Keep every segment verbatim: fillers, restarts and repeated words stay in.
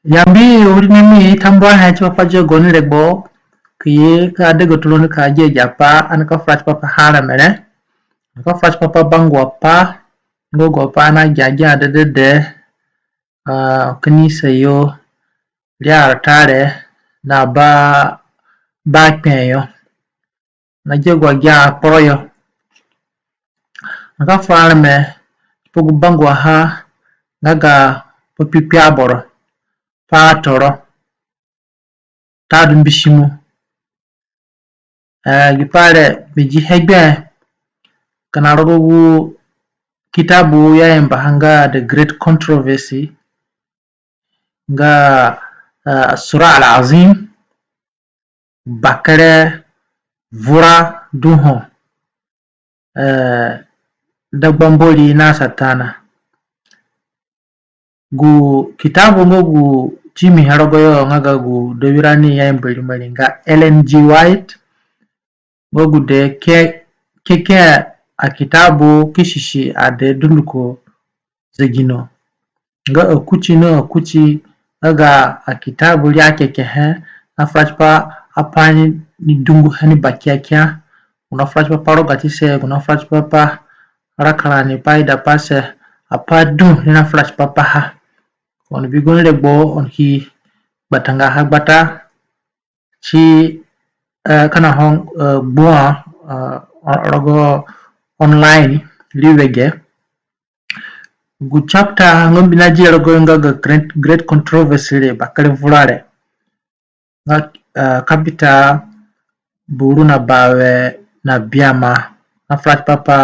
Yambi awirinami, tambuahe tipa pa dia gaoni regbo ki ye ka degaturoni ka gia agi apai ani ka fura tipa paha areme re. Ani ka fura tipa pa bangua pai nga agu apai ani agia gia dedede, ah, kanisa yo, ri arata re, na ba, ba kpe yo, na gia agu agia akporo yo. Ani ka fura areme tipa gu banguaha nga ga pa kpikpi aboro, pa atoro, tadu mbisimo. Eh, gi pai re mi dihe gbe kina rogo gu kitabu i ayambaha nga The Great Controversy, nga, eh, Sura al-Azim, bakere vura du ho, eh, dagba Mbori na Satana. Gu kitabu nga gu ti mi he rogoyo nga ga gu dawirani i ayamba rimo ri nga Ellen G. White, nga gu dee ke, keke akitabu ki susi adee dunduko zegino. Nga akuti na akuti nga ga akitabu ri akekehe, na fura tipa apai ni dunguhe ni bakiakia, gu na fura tipa pa rogatise, gu na fura tipa pa raka rani, pa idapase, apai du ni na fura tipa paha. Oni bi gaoni regbo, oni ki gbatangaha gbata ti, eh, kina ho, eh, gbua, eh, rogo online ri wege. Gu chapter nga mi bi na dia rogoyo nga ga Great, Great Controversy re, bakere vura re. Nga, eh, kapita buru na bawe na biama, na fura tipa pa,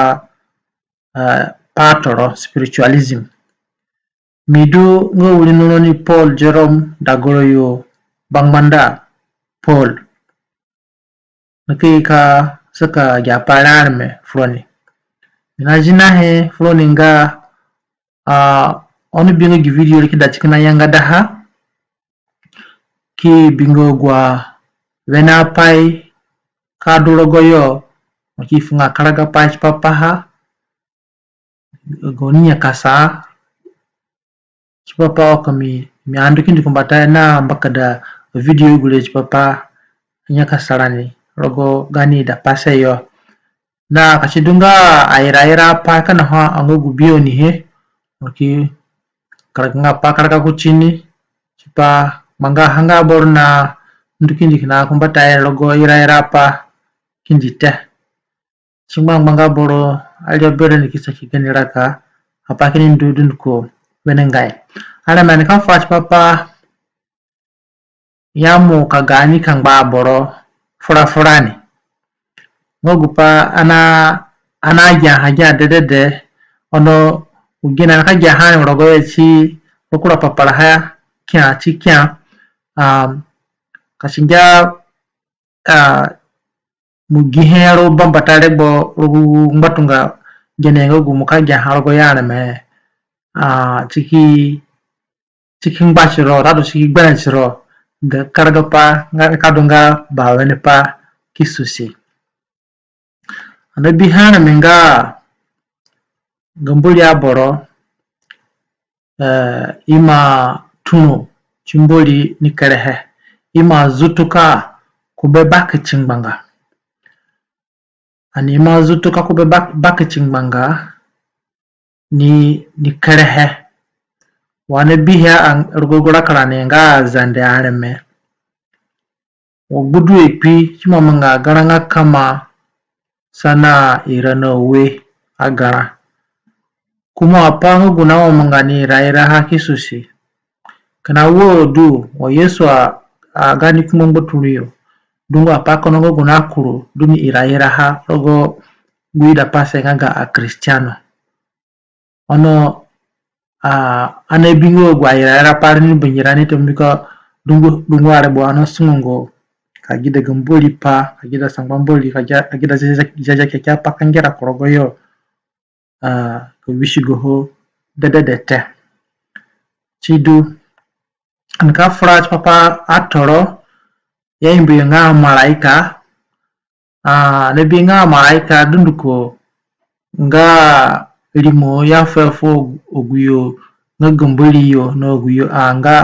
eh, pa atoro, spiritualism. Mi du nga wirina roni Paul Jerome Dagoro yo, Bangbanda Paul. Ni ki ka saka agi apai re areme fu roni. Mi na zinahe fu roni nga, ah, oni bingo gi video re ki da ti kina yangadaha, ki bingo agu awene apai ka du rogoyo, mo ki fu nga karagapai tipa paha, gaoni nyakasa tipa pa wa ka mi, mi andu kindi kumbatayo na mbakada video gure tipa pa nyakasa rani rogo gaani idapase yo. Na ka si du nga airaira apai kina ho nga gu bi oni he, mo ki karaga nga pa karaga kutini, tipa mangaha nga boro na ndu kindi kina kumbatayo rogo iraira apai kindi te. Si ngbangba nga boro aria berani ki saki gani raka, apai kini ndu dunduko wenengai. Areme ani ka fura tipa pa ya mo ka gaani kangba aboro fura furani. Nga gu pa ani, ani agiaha gia dedede, ono gu gene ani ka giaha ni rogoyo ti gu kura paparaha kia ti kia, um, ka si ngia, ah, mo gihe ro bambata regbo rogo gu ngbatunga gene nga gu mo ka giaha rogoyo areme, ah, si ki, si ki ngba tiro, tadu si ki gbere tiro, ga karagapai nga ka du nga bawene pai ki susi. Ani na bihe areme nga ga Mbori aboro, eh, ima tunu ti Mbori ni kerehe, ima zutuka ku be bakitingbanga. Ani ima zutuka ku be bak-, bakitingbanga ni, ni kerehe. Wa ani bihe a rogo gu raka rani nga Azande areme. Wa gbudu ekpi si ima manga agarã nga kama sa na ira na ue agarã. Kumu apai nga gu na wa manga ni iraira ha ki susi. Kina wo du wa Yesu a, a gaani kungbo ngbaturũ yo, dungu apai kono nga gu na kuru du ni iraira ha rogo gu idapase nga ga aKristiano. Ono, ah, ani abingo agu airaira pai re ni bangirani te, mbiko dungu, dungu aregbo ani asungonga ka gida ga Mbori pai, ka gida sangba Mbori, ka gida, ka gida Ziazia, Ziazia Kekeapai ka ngera ku rogoyo, ah, ka wisigoho dedede te. Sidu, ani ka fura tipa pa atoro, i ayamba yo nga amaraika, ah, ani abi nga amaraika dunduko nga rimo i afuhe fu agu yo nga ga Mbori yo, na agu yo, ah, nga,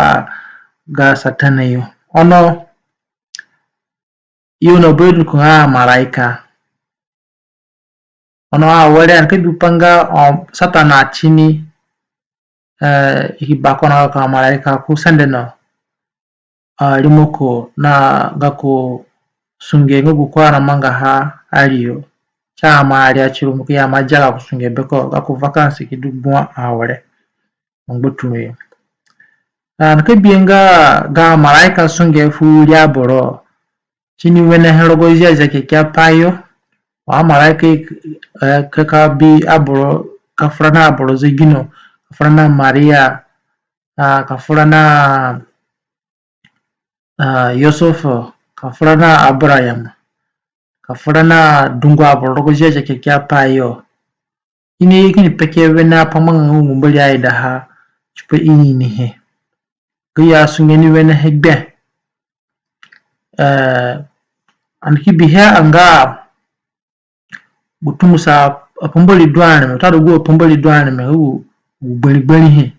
ga Satana yo. Ono yo na bayo dunduko nga amaraika. Ono awere ani ka bi pa nga, um, Satana tini, eh, i ki ba ko na gako amaraika ku sende no, ah, rimoko na gako sunge nga gu ko anamangaha ari yo. Ti ama ari ati ru mo ki ya ma dia gako sunge beko, gako vacances ki du gbua awere. Mo ngbatunga yo. Ah, ani ka bihe nga ga amaraika sunge fu wiri aboro. Tini wenehe rogo Ziazia Kekeapai yo. Wa amaraika, eh, ka, ka bi aboro, ka fura na aboro zegino, ka fura na Maria, ah, ka fura na, ah, Yusufu, ka fura na Abarayama, ka fura na dungu aboro rogo Ziazia Kekeapai yo. I ni ye kini peke wene apai ngbanga nga gu Mbori aidaha tipa i inihe. Gayo asunge ni wenehe gbe. Eh, ani ki bihe a nga gu tungusa apambori du areme, watadu gu apambori du areme nga gu, gu gbarigbarihe.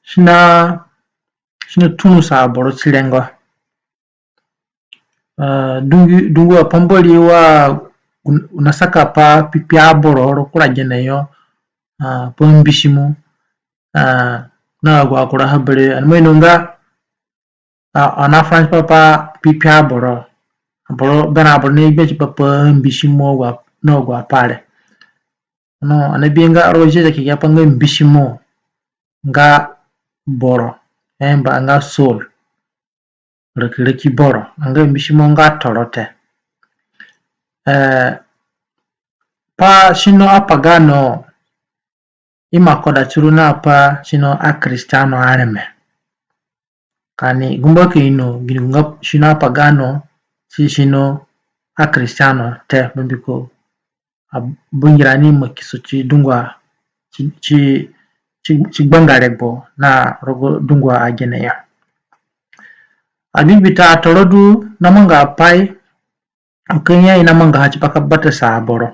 Si na, si na tungusa aboro ti rengo. Ah, dungu, dungu apambori wa u na saka pa kpikpi aboro rogo kura gene yo, ah, pa mbisimo, ah, na agu akuraha berewe. Ani ima ino nga, ah, ani afura tipa pa kpikpi aboro. Aboro, berã aboro ni gbe tipa pa mbisimo agu a-, na agu apai re. Ono ani abihe nga rogo Ziazia Kekeapai nga mbisimo nga boro, eh, mba nga soul. Rakiraki boro, anga mbisimo nga toro te. Eh, pa sino apagano ima koda tiru na pa sino aKristiano areme. Ka ani gumba ka ino gini gu nga sino apagano, si sino aKristiano te, mbiko abangirani ima kiso ti dungu a, ti, ti, ti, ti gbanga regbo na rogo dungu agene ya. Agbigbi ta atoro du namanga apai, ka i ya i namangaha tipa ka batasa aboro.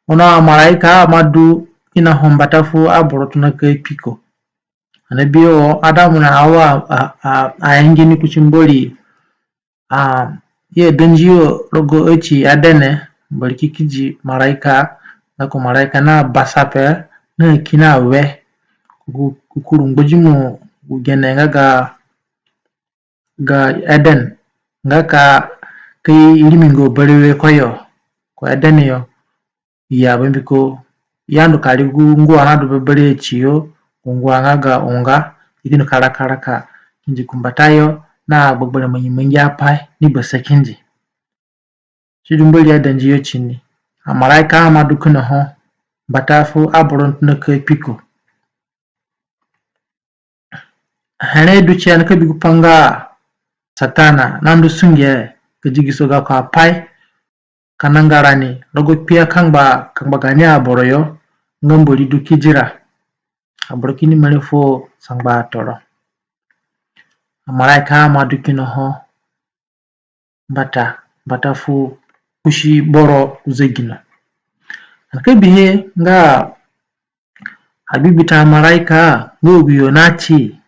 Ono amaraika ima du kina ho mbata fu aboro tona ka kpi ko. Ani abihe wo Adamu na Awa a, a, a, aenge ni kuti Mbori. Ah, i adenzi yo rogo ati Edene, Mbori ki kedi maraika, na ku maraika na basape, na kina we, ku, ku kuru ngbadimo gu gene nga ga, ga Eden, nga ka, ka i rimi nga berewe koyo, ku Eden yo. Ya, bambiko i andu ka ri gu ngua nadu bebere ati yo, gu ngua nga ga unga, i ki ndu ka raka raka kindi ku mbatayo, na gbegberẽ mangi mangi apai ni basa kindi. Sidu Mbori adenzi yo tini. Amaraika ima du kina ho mbata fu aboro tona ka kpi ko. Here du ti ani ka bi gupai nga Satana nandu sunge ka digiso gako apai, ka nanga rani rogo kpia kangba, kangba gaani aboro yo, nga Mbori du kidira. Aboro kini mere fuo sangba atoro. Amaraika ima du kina ho mbata, mbata fu kusi boro ku zegino. Ani ka bihe nga agbigbi ta amaraika nga agu yo nati,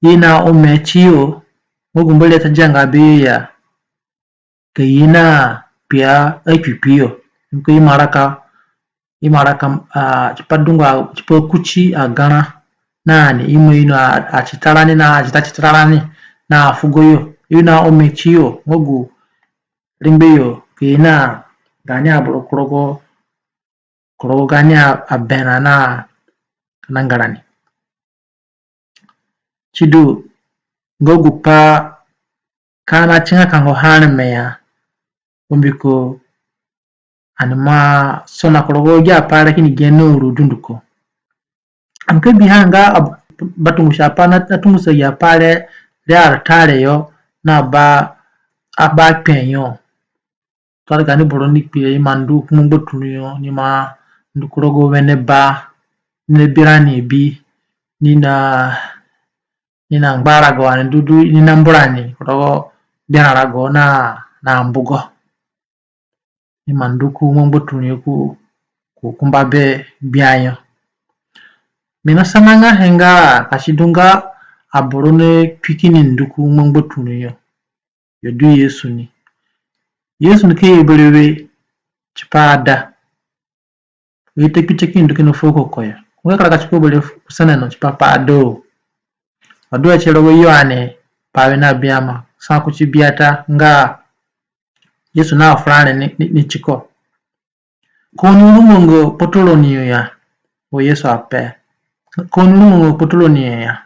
i na ome tiyo, nga gu Mbori ata dianga beyo ya, ka i na kpia akpikpi yo. Niko ima raka, ima raka, ah, tipa dungu a, tipa kuti agarã na ni, ima ino a, atita rani na azita tita rani na afugo yo. I na ome tiyo, nga gu rengbe yo, ka i na gaani aboro ku rogo, ku rogo gaani a, aberã na ka nanga rani. Sidu, nga gupai ka ani atinga kango ha areme ya, bambiko ani ima sona ku rogo agi apai re kini gene uru dunduko. Ani ka bihe nga ab-, batungusi apai na, natungusa agi apai re, re aritare yo, na ba, aba kpe yo. Tari gaani boro ni kpi re, ima ndu ku ngbangbaturu yo, ni ima ndu ku rogo wene ba, ni nabi rani bi, ni na, ni nangba rago ani dudu, ni nambu rani ku rogo berã rago na, na mbugo. Ima ndu ku ngbangbaturu yo ku, ku kumba be gbia yo. Mi nasananga he nga ka si du nga aboro nakpi kini ndu ku ngbangbaturũ yo, yo du Yesu ni. Yesu nika ye berewe tipa ada. Ita kpite kini ndu kina fuo ko koyo. Ko nga karaka tiko berewe ku sene no tipa pa ada. Adu a ti rogo Yoane bawe na biama, sa kuti biata nga Yesu nafura re ni, ni, ni tiko. Ka oni rungo nga kpotoroni yo ya, wa Yesu ape. Ka oni rungo nga kpotoroni yo ya.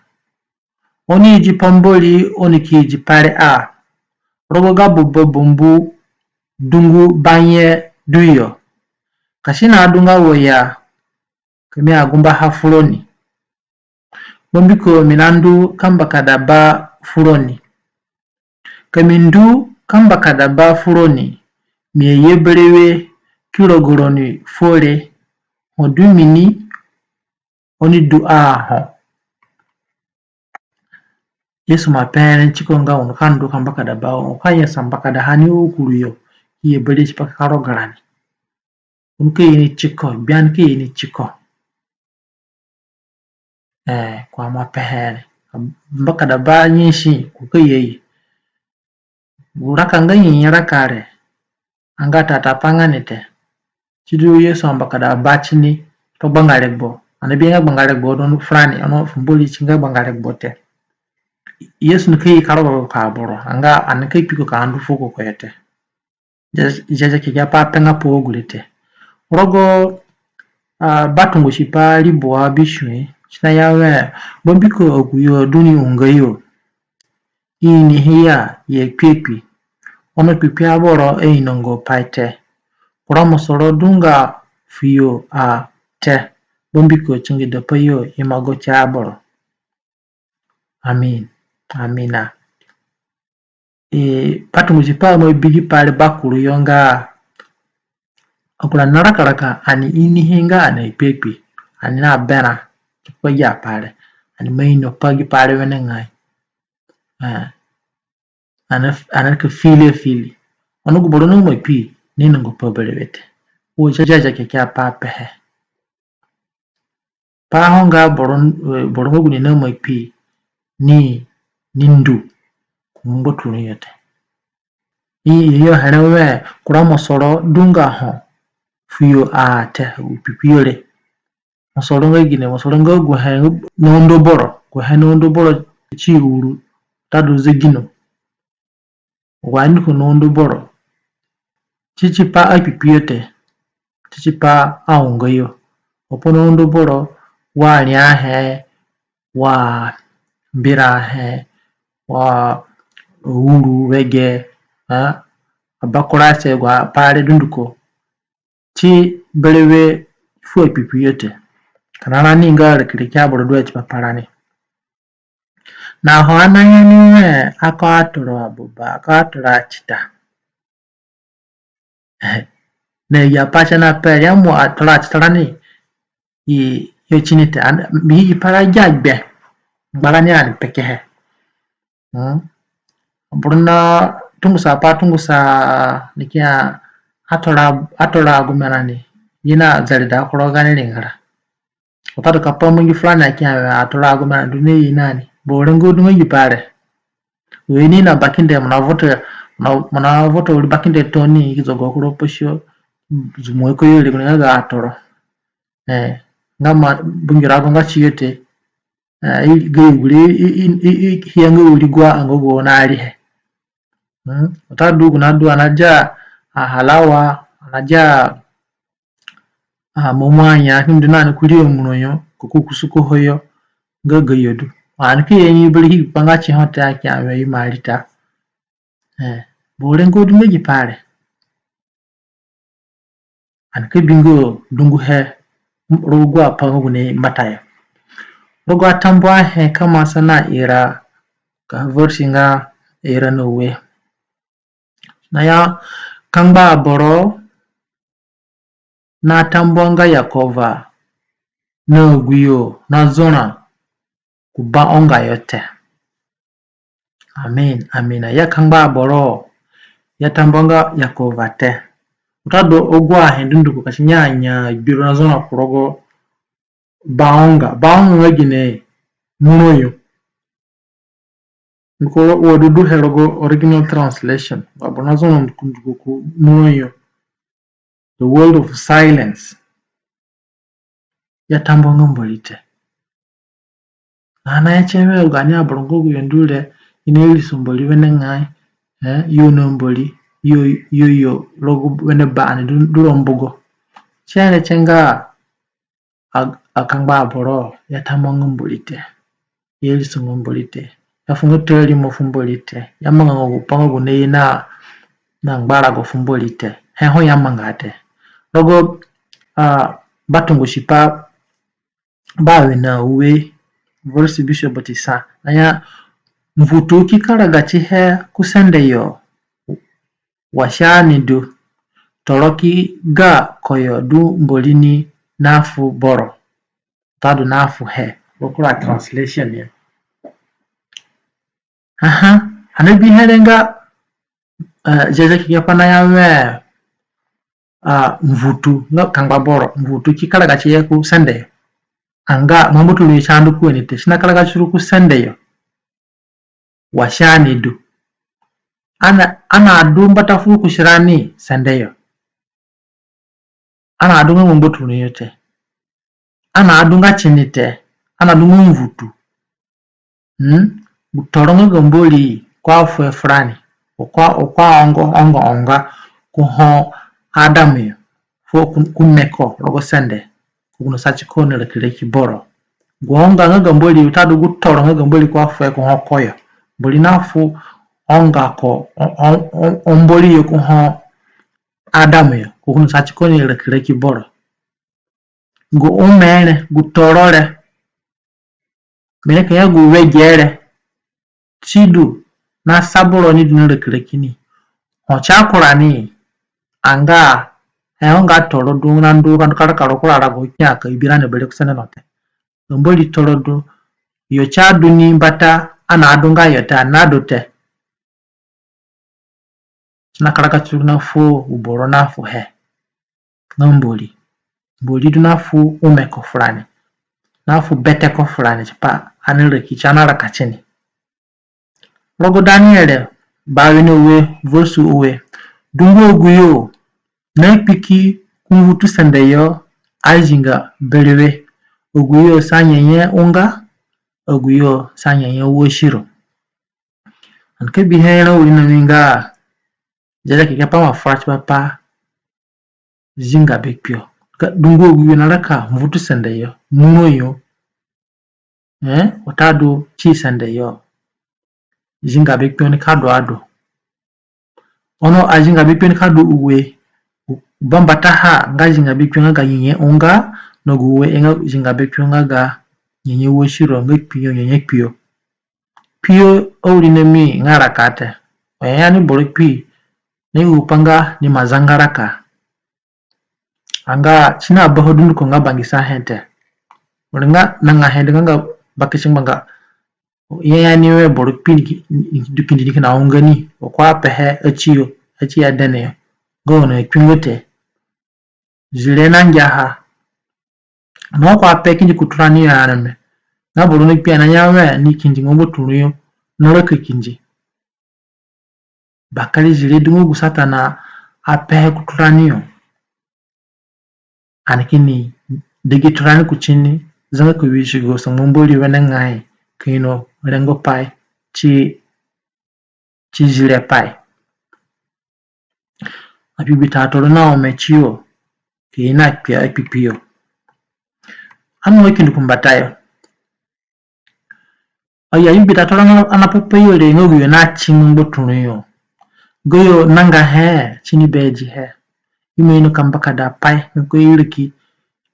Oni idi pa Mbori, oni ki idi pa re a. Rogo ga buba bambu dungu banye du yo. Ka si naadunga wo ya, ka mi agumbaha furoni. Bambiko mi nandu ka mbakada Ba furoni. Ka mi ndu ka mbakada Ba furoni, mi aye berewe ki rogo roni fuo re, ho du mi ni, oni du a ho. Yesu ima pehe re tiko nga u nika ndu ka mbakada Ba, u ka nyasa mbakadaha ni o kuru yo, i ye berewe tipa ka roga rani. U nika ye ni tiko, gbia nika ye ni tiko. Ee, ko ima pehe re. Mbakada Ba nyasi, ko ka ye i. Gu raka nga nyanyaki raka re, anga tata pa nga ni te. Sidu Yesu ambakada Ba tini, to gbanga regbo. Ani bi nga gbanga regbo du furani, ono fu Mbori si nga gbanga regbo te. Yesu nika ye ka roga ko ka aboro, anga ani nika kpi ko ka ndu fuo ko koyo te. Ziazia Kekeapai apenga pa gure te. Rogo, a, Batungusipai ribua bisue, si naya we, bambiko agu yo du ni unga yo, i inihe ya, i akpi akpi. Ono kpikpi aboro ainonga pai te. Kura mosoro du nga fuyo a te, bambiko tingida pa yo ima go ti aboro. Amin. Amina. E, Batungusipai ima bi gi pai re bakuru yo nga, agu rani naraka raka ani inihe nga ani akpi akpi, ani naberã tipa gi apai re, ani ima ino pa gi pai re wenengai. Ee, ani, ani ka fili afili. Ono gu boro naima kpi ni inonga pa berewe te. Wo Ziazia Kekeapai apehe. Pa ho nga boro, eh, boro nga gu ni naima kpi ni, ni ndu ku ngbaturũ yo te. I, i yo here we, kura mosoro du nga ho fuyo a te, kpikpi yo re. Mosoro nga gine, mosoro nga guhe naundo boro, guhe naundo boro ti uru, watadu zegino. Wa ni ko naundo boro. Titi pa akpikpi yo te. Titi pa aunga yo. Opo naundo boro, wa riahe, wa mbirahe, wa uru wege, ha? Abakurase, agu apai re dunduko. Ti berewe fu akpikpi yo te. Kina rani nga rikiriki aboro du tipa pa rani. Na ho ani naya ni we, ako atoro abuba, ako atoro atita. Na agi apai si nape re, ya mo atoro atita rani i yo tini te, ani, mi gi pai re gia gbe. Ngbarani ani pekehe. Hmm? Buru na tungusa pa tungusa ni kia atoro, atoro agumerani. I na zereda ku rogo gaani ringara. Watadu ka pa mangi furani akia we atoro agumerani du na i nani. Boro rengo du nga gi pai re. We ni na bakinde mo na voto, mo na, mo na voto wiri bakinde tooni ki zogo ku rogo pasio. Zumo ko yo ri gu ni nga ga atoro. Ee, nga ma bungiro ago nga tiyo te. Ee, i ga i gure i, i, i, i hia nga wiri gua ango gu na rihe. Hmm? Watadu gu na du ani nadia ahalawa, ani nadia amamanya, ki ndu nani kurii amuro yo, ku kukusuko ho yo, nga gayo du. Ani ki ye ni bari ki pa nga ti ho te akia we i ima rita. Ee, boro rengo du nga gi pai re. Ani ka bingo dunguhe rogo apai nga gu ni mbatayo. Rogo atambuahe kama sana ira ka versi nga ira na ue. Na ya kangba aboro natambuanga Yekova na aguyo nazora ku ba onga yo te. Amin, amina. Ya kangba aboro, ya tambuanga Yekova te. Watadu agu ahe dunduko ka si nya nya gbiro nazora ku rogo ba onga. Ba onga nga gine? Muro yo. Ko wo du du he rogo original translation. Wa bona zono kundugo ku muronyo. The world of silence. Ya tambuanga Mbori te. Na na ya che we ugani aboro nga gu yo ndu re, i na iriso Mbori wenengai, eh, yo na Mbori, yo, yo, yo, rogo wene ba ani du, du rombugo. Che re che nga a, akangba aboro, ya tambuanga Mbori te. Ya iriso nga Mbori te. Ya funga taarimo fu Mbori te. Ya manga nga gu pa nga gu naye na, na ngbarago fu Mbori te. He ho ya manga te. Rogo, ah, Batungusipai bawe na ue, verse bisue bati sa. Na ya mvutu ki karaga tihe ku sende yo. Wa si ani du. Toro ki ga koyo du Mbori ni nafu boro. Tadu nafu he. Gu kura translation ya. Aha. Ani bi he re nga, eh, Ziazia Kekeapai na ya we, ah, mvutu, nga kangba boro, mvutu ki karaga tihe ku sende yo. Anga, Mwambaturu yo si andu kuweni te, si na karaga tiru ku sende yo. Wa si ani du. Ana, ana du mbata fu kusi rani sende yo. Ana du nga Mwambaturu yo te. Ana du nga tini te. Ana du nga mvutu. Hmm? Gu toro nga ga Mbori ko afuhe furani. Ko, ko aonga, onga, onga ku ho Adamu yo. Fu ku, ku meko rogo sende. Ko gu na sa ti ko ni rakiraki boro. Gu onga nga ga Mbori, watadu gu toro nga ga Mbori ko afuhe ku ho koyo. Mbori nafu onga ko, o, o, o, o Mbori yo ku ho Adamu yo. Ko gu na sa ti ko ni rakiraki boro. Gu ome re, gu toro re. Mi nika ya gu wege re. Sidu, na sa boro ni du na rakiraki ni. Ho ti akurani, anga, he onga toro du na ndu ka, ka, ka ro kura rago kia ka ibi rani bere ku sende no te. Mbori toro du, yo ti adu ni mbata, ana adu nga yo te, ana adu te. Si na karaga tiru na fu gu boro nafuhe. Nga Mbori. Mbori du nafu ome ko furani. Nafu bete ko furani, tipa ani raki, ti ana raka tini. Rogo Daniere bawe na ue, verse ue. Dungu agu yo nakpiki ku mvutu sende yo azinga berewe. Agu yo sa nyenye unga, agu yo sa nyenye wasiro. Ani ka bihe na wirinami nga Ziazia Kekeapai ima fura tipa pa zinga be kpio. Ka dungu agu yo naraka mvutu sende yo, muro yo. Eh, watadu ti sende yo. Zinga be kpio nika du adu. Ono azinga be kpio nika du ue. Bambataha nga zinga be kpio nga ga nyenye unga, na gu ue nga zinga be kpio nga ga nyenye wasiro nga kpio, nyenye kpio. Kpio awirinami nga raka te. Wa ya ni boro kpi, ni gu pa nga ni ima zanga raka. Anga si na baha dunduko nga bangisahe te. Were nga nanga he du nga nga bakisi ngbanga. Ya ya ni we boro kpi ni ki, ni ki du kindi ni kina unga ni, wa ko apehe atiyo, ati adene yo. Nga ono akpingo te. Zire na ngiaha. Na ko ape kindi kuturani yo areme. Nga boro ni kpi ana ya we ni kindi nga Mwambaturu yo naraka kindi. Bakere zire du nga gu Satana apehe kuturani yo. Ani kini degi turani kutini, zanga ka wisigo sangba Mbori wenengai, ka ino rengo pai ti, ti zire pai. Akpikpita toro na ome tiyo, ka i na kpia akpikpi yo. Ani wa kindi ku mbatayo. Aya, akpikpita toro na, ana pepe yo re nga gu yo na ti ngbaturũ yo. Gayo nanga he, tini bedi he. Imo ino ka mbakada pai, mbiko i riki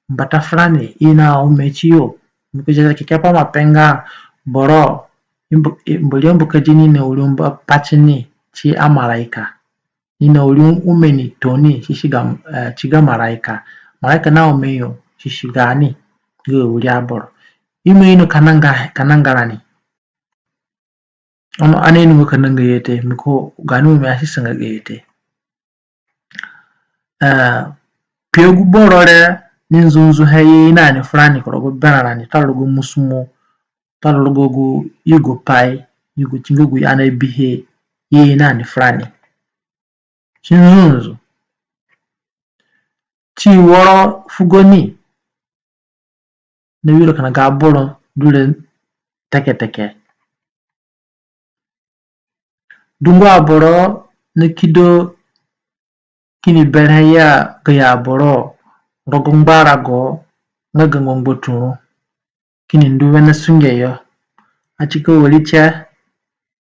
mbata furani, i na ome tiyo. Mbiko Ziazia Kekeapai ima pe nga boro, i mbu-, i, Mbori ambakadi ni na wiri umba pati ni ti amaraika. Ni na wiri ome ni tooni, sisi ga, eh, ti ga maraika. Maraika na ome yo, sisi gaani, nga wiri aboro. Imo ino ka nanga, ka nanga rani. Ono ani ainonga ka nanga yo te, mbiko gaani ome asisanga gayo te. Eh, kpio gu boro re ni nzunzu he i na ni furani ku rogo berã rani, taro rogo musumo, taro rogo gu yugopai, yugu ti nga gu ani abihe ye na ni furani. Ti nzunzu. Ti woro fugo ni na wiro kina ga boro du re teketeke. Dungu aboro na kido kini berẽ ya gayo aboro rogo ngbarago nga ga ngbangbaturũ kini ndu wene sunge yo. A ti ka wari tie,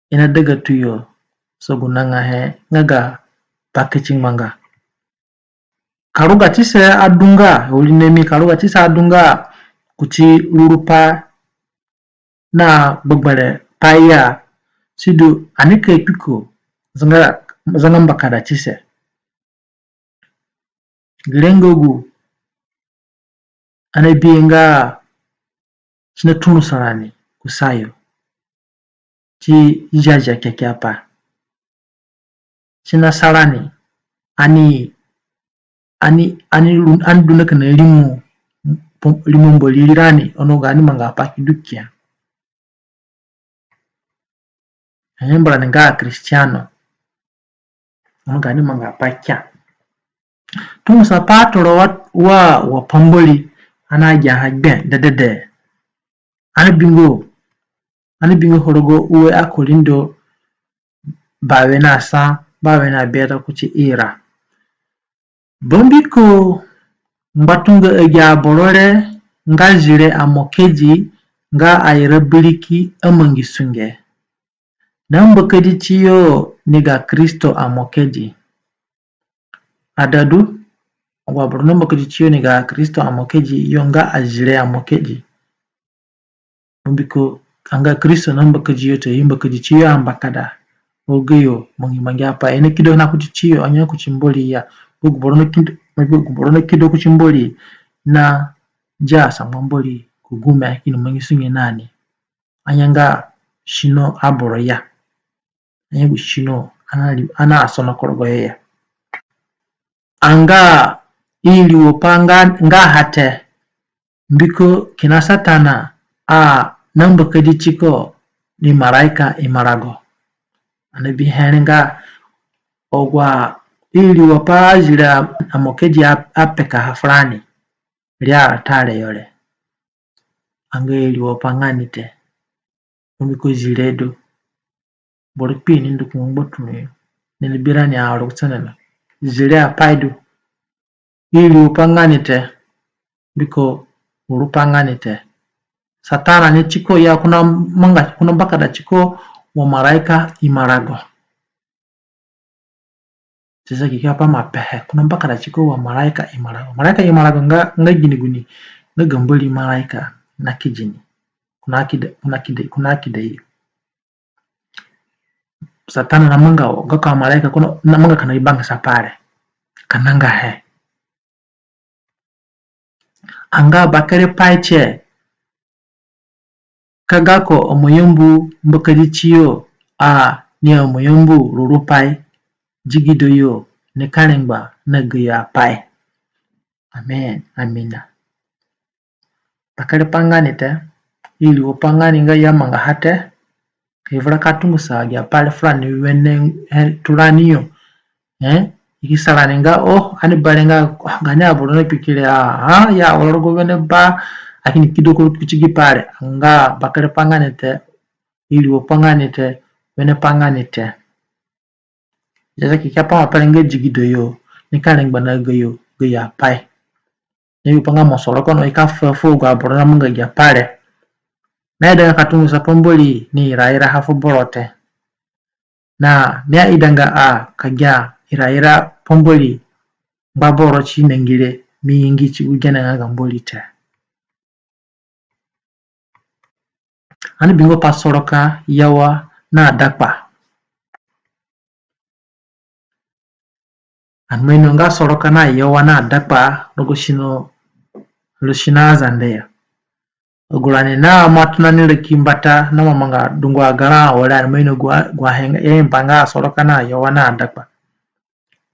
i na dagatuyo sa gu nanga he nga ga pakati ngbanga. Ka ruga tise adunga, wari nami ka ruga tise adunga kuti rurupai na gbegberẽ pai ya, sidu ani ka kpi ko zanga, zanga mbakada tise. Gere nga gu ani abihe nga si na turũsa rani kusayo. Ti Ziazia Kekeapai. Si na sa rani ani, ani, ani, ani du na kina rimo, rimo Mbori rirani, ono gaani mangaapai ki du kia. Ani mbu rani nga Kristiano, ono gaani mangaapai kia. Tungusa pa atoro wa, wa, wa pambori, ani agiaha gbe dedede. Ani bingo, ani bingo ho rogo ue aKorindo bawe na sa, bawe na biata kuti ira. Bambiko ngbatunga agi aboro re nga zire amokedi nga aira biriki amangi sunge. Na mbakadi tiyo ni ga Kristo amokedi. Adadu, agu aboro na mbakadi tiyo ni ga Kristo amokedi yo nga azire amokedi. Mbiko anga Kristo na mbakadi yo te, i mbakadi tiyo ambakada. Ogayo mangi mangi apai, i na kido na kuti tiyo, anga kuti Mbori ya. Gu boro na kido, gu boro na kido kuti Mbori na dia sangba Mbori ku gume kini mangi sunge na ni. Anga nga sino aboro ya. Anga gu sino ana, ana asono ku rogoyo ya. Anga iriwo pa nga, nga ha te. Mbiko kina Satana a na mbakadi tiko ni maraika imarago. Ani bihe re nga agu iriwo pa azire amokedi a, apekaha furani. Ri ara tare yo re. Anga iriwo pa nga ni te. Mbiko zire du. Boro kpi ni ndu ku ngbaturũ yo. Ni ni bi rani aru ku sene na. Zire apai du. Iriwo pa nga ni te. Mbiko uru pa nga ni te. Satana ni tiko ya ko na manga, ko na mbakada tiko wa maraika imarago. Ziazia Kekeapai ima pehe, ko na mbakada tiko wa maraika imarago. Maraika imarago nga, nga gini guni, nga ga Mbori maraika na kidini. Ko na kida, ko na kida, ko na kida yo. Satana na manga wo, gako amaraika, ko na, na manga kina ibangisa pa re. Ka nanga he. Anga bakere pai tie, ka gako aima yambu mbakadi tiyo, a ni aima yambu rurupai, digido yo, ni karengba na gayo apai. Amen. Amina. Bakere pa nga ni te, iriwo pa nga ni nga i amangaha te, ka i vura ka tungusa agi apai re furani wene, eh, turani yo. Eh, i ki sa rani nga, oh, ani bare nga, ah, gaani aboro na kpikire, ah, ah, ya woro rogo wene ba, a kini kido ko kuti gi pai re, nga bakere pa nga ni te, iriwo pa nga ni te, wene pa nga ni te. Ziazia Kekeapai ima pe re nga digido yo, ni karengba na gayo, gayo apai. Ni bi pa nga mosoro kono i ka fu, fu agu aboro na manga agi apai re. Na idanga ka tungusa pa Mbori ni iraira ha fu boro te. Na mi aidanga a ka gia iraira pa Mbori ngba boro ti nangire mi ingi ti gu gene nga ga Mbori te. Ani bingo pa soroka yawa na dakpa. Ani ima ino nga soroka na yawa na dakpa rogo sino, rogo sino Azande ya. Agu rani naima tona ni raki mbata, naima manga dungu agarã awere, ani ima ino gu, gu ahe nga, i aimba nga soroka na yawa na dakpa.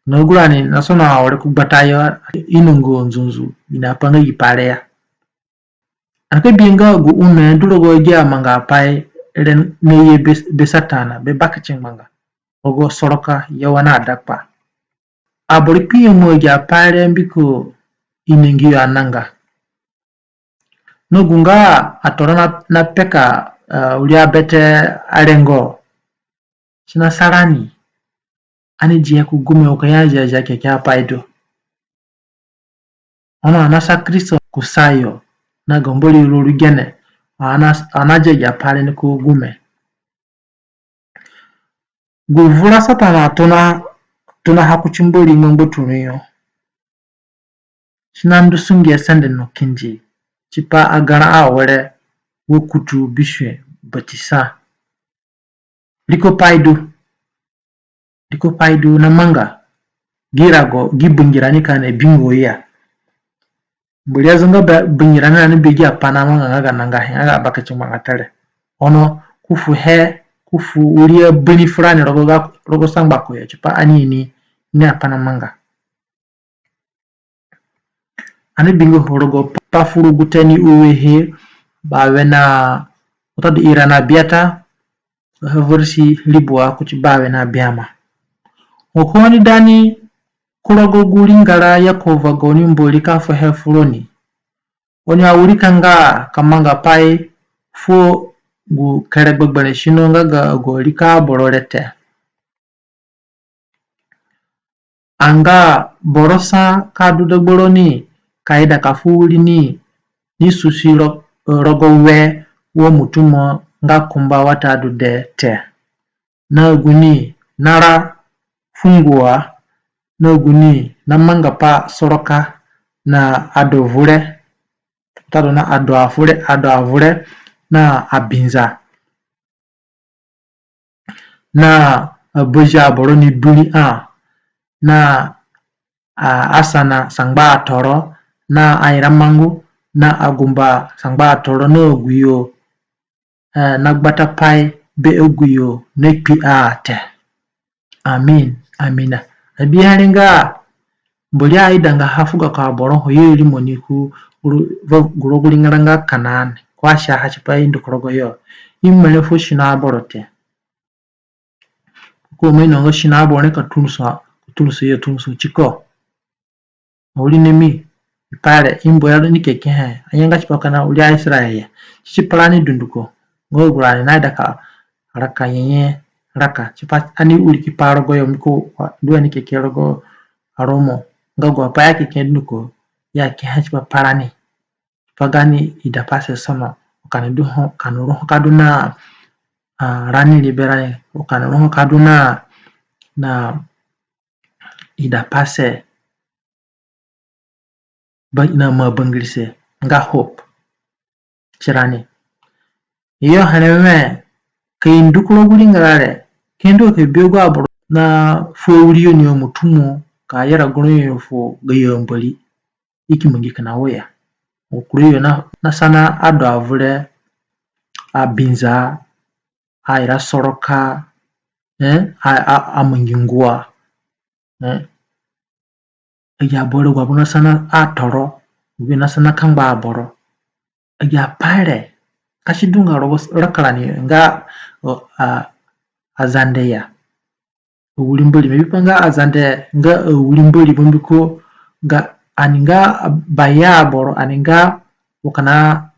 Na agu rani nasono awere ku gbata yo, i nongo nzunzu, i naape nga gi pai re ya. Ani ka bi nga gu ome du rogo agi amangapai re nga ye be, be Satana, be bakitingbanga. Rogo soroka ya wa na dakpa. Aboro kpinyemu agi apai re mbiko inongo yo ananga. Na gu nga atoro na, na peka, eh, wiri abete arengo. Si nasa rani, ani dia ku gume wa ka ya Ziazia Kekeapai du. Ono ani nasa Kristo kusayo, na ga Mbori ruru gene, ani na, ani nadia agi apai re ni ku gume. Gu vura Satana atona, tonaha kuti Mbori ngbangbaturũ yo, si nandusunge sende no kindi tipa agarã awere wa kutu bisue batisa. Rikopai du. Rikopai du namanga. Gi rago, gi bangirani ka ani bingo ya. Mbori azonga ba, bangirani ani bi agi apai namanga nga ga nangahe, nga ga bakitingbanga te re. Ono, ko fuhe, ko fu wiri abani furani rogo ga, rogo sangba ko yo, tipa ani ini, ini apai namanga. Ani bingo ho rogo Pa Furugute ni uehe, bawe na, watadu ira na biata, ha versi ribua kuti bawe na biama. Ho oni dani ku rogo gu ringara Yekova gaoni Mbori ka fuhe fu roni, oni awirikanga ka manga pai fuo gu kere gbegberẽ sino nga ga agu ariko aboro re te. Anga boro sa ka du dagba roni ka ida ka fu wirini ni susi ro-, rogo we wa motumo nga kumba watadu dee te. Na guni nara fungua, na guni namanga pa soroka na adovure, watadu na ado afure, ado avure, na abinza. Na, eh, abazi aboro ni du ri a, na, ah, asana sangba atoro, na airamangu, na agumba sangba atoro, na aguyo, eh, nagbata pai be aguyo nakpi a te. Amin, amina. Abihe re nga, Mbori aidanga ha fu gako aboro ho yo rimo ni ku gu ro-, gu rogo gu ringara nga Kanaan, ko asiaha tipa i ndu ku rogo yo. I mere fu sino aboro te. Ko ima ino nga sino aboro ni ka turuso, ka turuso yo turuso tiko. Awirinami, i pa re, i mbu ya ni kekehe, anyanga tipa kina wiri aIsaraere ya. Tipa rani dunduko, nga agu rani naida ka raka nyenye raka, tipa ani urikipa rogo yo mbiko wa du ani keke rogo aRomo, nga agu apai ya keke dunduko, ya kehe tipa pa rani. Tipa gaani idapase sono, ka ani du ho, ka ani ru ho ka du na, ah, rani riiberani, ka ani ru ho ka du na, na idapase, ba-, na maa bangirise, nga hope tirani. Iyo, hene we, ka i ndu ku rogo gu ringara re, ka i ndu ka bi agu aboro na fu awiri yo ni amotumo, ka yera goro yo fu gayo ambari. I ki mangi kina wo ya. Gu kuru yo na, nasana ado avure, abinza, aira soroka, eh, a, a, amangi ngua, eh. Agi aboro, agu aboro nasana atoro, agu nasana kangba aboro. Agi apai re, ka si du nga rogo raka rani nga, o, a, Azande ya. Awiri Mbori, mi bi pa nga Azande nga awiri Mbori, bambiko ga ani nga baya aboro, ani nga wa kina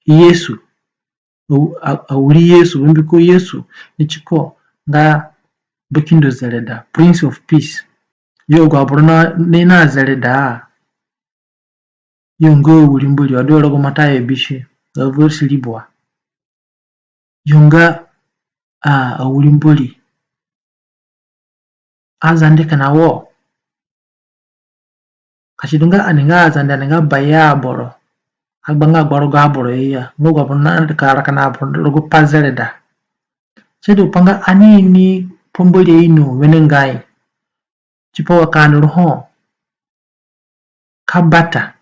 Yesu. Aw-, a-, awiri Yesu, bambiko Yesu ni tiko nga bakindo zereda, Prince of Peace. Yo, agu aboro na, ni na zereda. Yo nga awiri Mbori, wa du rogo Matayo bisue, nga versi ribua. Yo nga, a, awiri Mbori. Azande kina wo. Ka si du nga ani nga Azande, ani nga baya aboro, agbanga gbua rogo aboro ya, nga agu aboro na ka raka na aboro rogo pa zereda. Si du pa nga ani ini pa Mbori aino wenengai. Tipa wa ka ani ru ho ka bata.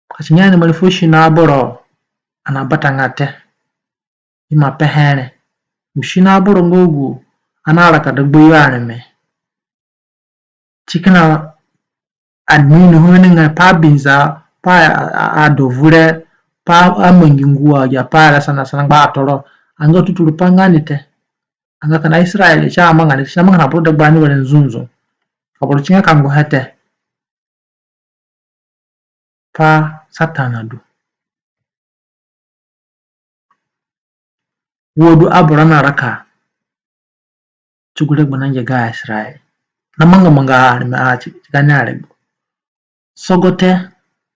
Ka si nga ani mari fu sino aboro, ani abatanga te. I ima pehe re. Gu sino aboro nga gu ani araka dagbayo areme. Ti kina ani ino ho wenengai, pa abinza, pa a, a, ado avure, pa amangi ngua, agi apai re sana sana ngba atoro, Anga tuturu pa nga ni te. Anga kina Israel si amanga ni te, si namanga na boro dagba ni were nzunzu. Ka boro si nga ka ngu he te. Pa Satana du. Wo du aboro naraka ti gu regbo nangia ga Israel. Namanga manga areme a ti, ti gaani aregbo. Sogote,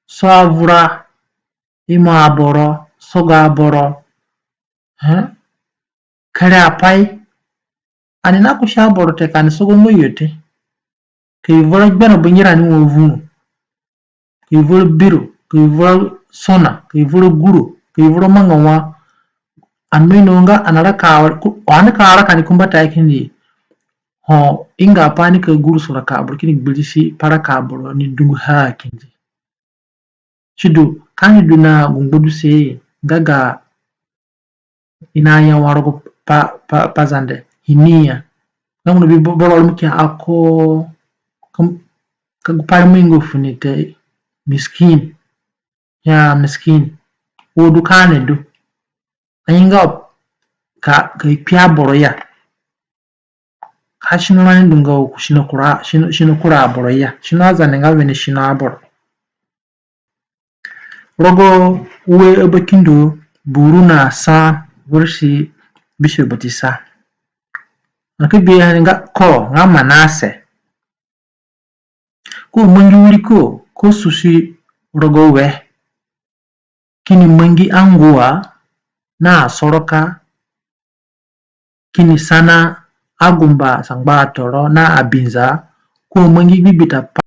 so avura, imo aboro, sogo aboro. He? Kere apai. Ani nakusi aboro te ka ani sogo nga yo te. Ka i vura gbe na bangirani wa vuru. Ka i vura biro, ka i vura sona, ka i vura guro, ka i vura manga wa. Ani ima ino nga ani naraka, ani ka raka ni kumbatayo kindi ho, inga pa ani ka guruso raka aboro kini gbirisi pa raka aboro ni dungu ha kindi. Sidu, ka ani du na gu ngbaduse nga ga i naya wa rogo pa, pa, pa Zande, hiniya. Nga mo nabi bo-, boro mo kia ako, kam-, ka gu pai re mo ingo funi te, miskin. Ya miskin. Wo du ka ani du. Ani nga ka, ka i kpi aboro ya. Ka sino rani du nga wo ku sino kura, sino, sino kura aboro ya. Sino Azande nga wene sino aboro. Rogo ue Abakindo buru na sa versi bisue bati sa. Ani ka bihe nga ko nga Manase. Ko mangi wiri ko, ko susi rogo we. Kini mangi angua na asoroka, kini sana agumba sangba atoro na abinza, ko mangi gbigbi ta pa